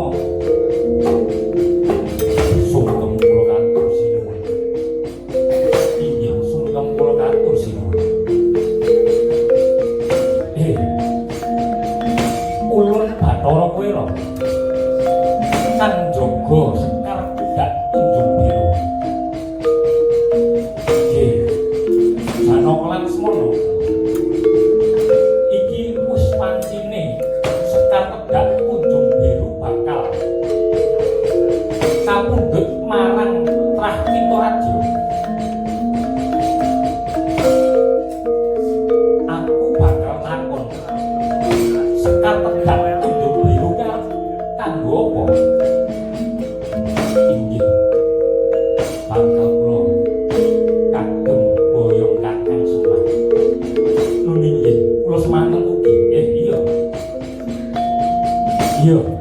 Laksmana. Sungkem kula katur sinuwun. Inggih, sungkem kula katur sinuwun. Eh. Ulun Bathara Kuwera. Kang jaga Sekar Tedak Tunjung Biru. Nggih. Janaka Laksmana. Iki wis pancine Sekar Tedak Kunjung Biru bakal kapundhut marang Trah Kintoraja. Aku bakal takon Sekar Tedak Kunjung Biru ki arep kanggo apa? Inggih. Bakal kula kagem boyong Kakang Semar. Nun inggih, kula semanten ugi. Iya. Iya.